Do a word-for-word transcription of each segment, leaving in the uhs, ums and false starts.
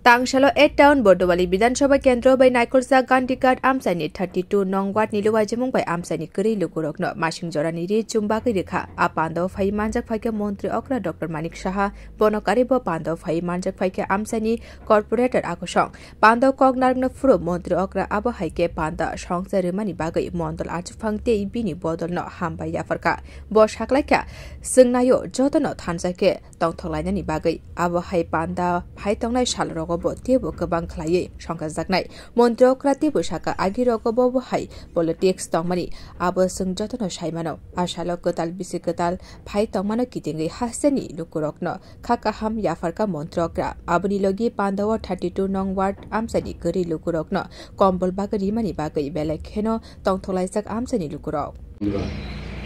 Tangsalo eight town Bordowali Bidhan Sabha Kendro bai naikoljak Gandhi Ghat amchaini thirty two nong ward ni luajimung bai amchaini kwrwi lukurokno masing jorani ri chumbagwi rwkha. A pandao phai manjak phaikha Montri Okra Doctor Manik Saha, bono karwi bo pandao phai manjak phaikha amchaini corporator Akosong. Pandao kok narwkna phuru Montri Okra abo hai khe panda songcha rwmani bagwi mondol achukphang tei bini bodolno hambai yapharkha. Bo saklaikha, chwngnaio jotono thansa khe tongthok lainani bagwi. Abo hai panda phai tongnai salrogo bo teibo kwbang khlaiwi songchajaknai. Montri Okra teibo sakha, agirogo bo bo hai politics tongmani, abo chwng jotono sai mano. A salo kwtal bisi kwtal phai tongmano kitingwi hasteni lukurokno kha kaham yapharkha Montri Okra. Aboni logi pandao thirty two nong ward amchaini kwrwi lukurokno kombol bagwi rimani bagwi belai kheno tongthok laijak amchaini lukurok.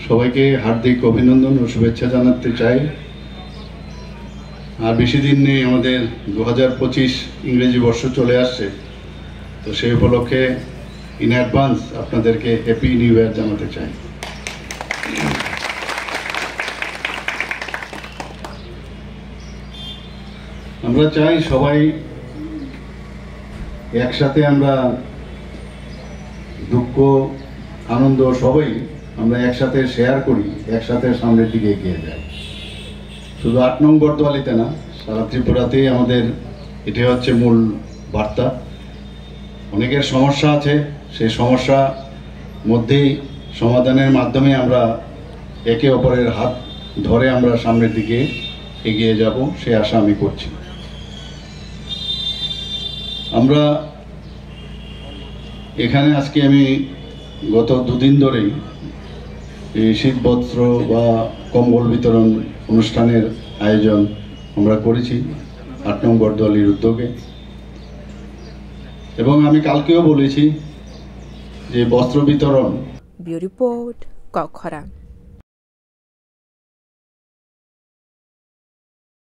সবাইকে হার্দিক অভিনন্দন ও শুভেচ্ছা জানাতে চাই। আর বেশি দিন নেই, আমাদের দু হাজার পঁচিশ ইংরেজি বর্ষ চলে আসছে। তো সেই উপলক্ষে in advance আপনাদেরকে হ্যাপি নিউ ইয়ার জানাতে চাই। আমরা চাই সবাই একসাথে আমরা দুঃখ, আনন্দ সবাই আমরা একসাথে শেয়ার করি, একসাথে সামনের দিকে এগিয়ে যাই। শুধু আট নং বর্দোয়ালিতে না, সারা ত্রিপুরাতেই আমাদের এটাই হচ্ছে মূল বার্তা। অনেকের সমস্যা আছে, সেই সমস্যা মধ্যেই সমাধানের মাধ্যমে আমরা একে অপরের হাত ধরে আমরা সামনের দিকে এগিয়ে যাব, সে আশা আমি করছি। আমরা এখানে আজকে আমি গত দুদিন ধরেই এই শীত বস্ত্র বা কম্বল বিতরণ অনুষ্ঠানের আয়োজন আমরা করেছি আট নং বর্দোয়ালির উদ্যোগে। এবং আমি কালকেও বলেছি যে বস্ত্র বিতরণ Bureau Report, Kokkhorang.